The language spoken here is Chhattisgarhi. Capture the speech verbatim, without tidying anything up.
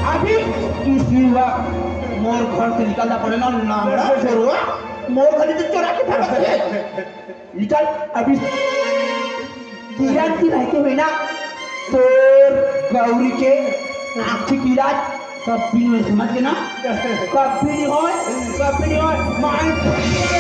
अभी इसी वक्त मोर घर से निकलना पड़े ना, नांगड़ा छोरुआ, मोर घर से चोरा के भागत हे। निकल अभी। किरण की रहते हुए ना, तोर गौरी के आँखी की इलाज कभी नहीं होय, समझ गए ना? कभी नहीं होय, कभी नहीं होय। माई